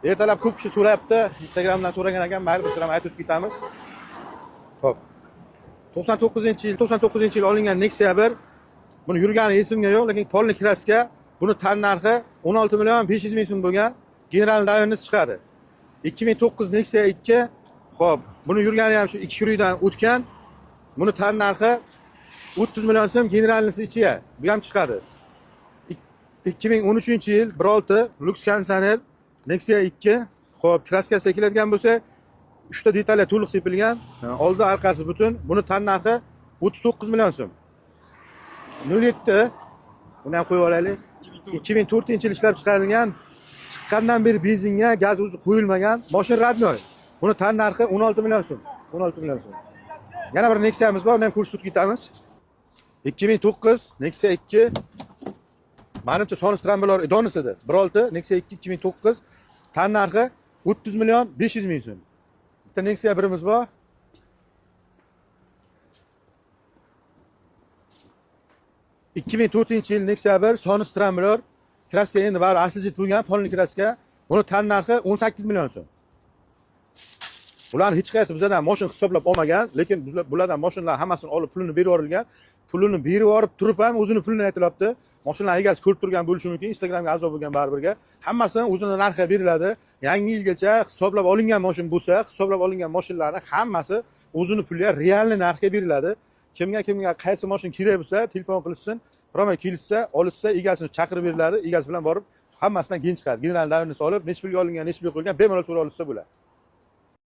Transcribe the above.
Ertalab ko'p kishi so'rayapti, Instagramdan so'ragan ekan, mayli biz ham aytib o'tib ketamiz. Xo'p. 99-yil, 99-yil olingan Nexia 1. Buni yurgani esimga yo'q, lekin polni kraska, buni tan narxi 16 million 500 ming so'm bo'lgan. General davrnisi chiqadi. 2009 Nexia 2. Xo'p, buni yurgani ham shu 2 yurikdan o'tgan. Buni tan narxi 30 million so'm, generalnisi ichiga. Bu ham chiqadi. 2013-yil 1.6 Lux konditsioner Nexia 2. Xo'p, kraskasiga keladigan bo'lsa, 3 ta detalya to'liq sepilgan, oldi orqasi butun. Buni tan narxi 39 million so'm. 07, buni ham qo'yib olaylik. 2004-yil ishlab chiqarilgan, chiqqandan beri benzinga gaz o'zi qo'yilmagan, mashina родной. Buni tan narxi 16 million so'm. 16 million so'm. Yana bir Nexia'miz bor, uni ham ko'rsatib ketamiz. 2009 Nexia 2. Menimcha Sonus Tramblor Idonis edi. 1.6 Nexia 2 2009 tan narxi 30 million 500 ming so'm. Bitta Nexia birimiz bor. 2004-yil Nexia 1 Sonus Tramblor kraska endi bari asli bo'lgan, polni kraska. Buni tan narxi 18 million so'm. Ularni hech qaysi bizdan mashina hisoblab olmagan, lekin bulardan mashinalar hammasini olib pulini berib yuborilgan. Pulini berib yuborib turib ham o'zini pulini aytilyapti. Mashinalar egasi ko'rib turgan bo'lishi mumkin, Instagramga a'zo bo'lgan baribirga. Hammasini o'zini narxi beriladi. Yangi yilgacha hisoblab olingan mashina bo'lsa, hisoblab olingan mashinalarning hammasi o'zini puliga realniy narxga beriladi. Kimga kimga qaysi mashina kerak bo'lsa, telefon qilishsin, promay kelishsa, olishsa, egasini chaqirib beriladi, egasi bilan borib hammasidan keyin chiqadi. General davrni solib, necha pulga olingan, necha pulga qo'yilgan, bemalol so'rab olishsa bo'ladi.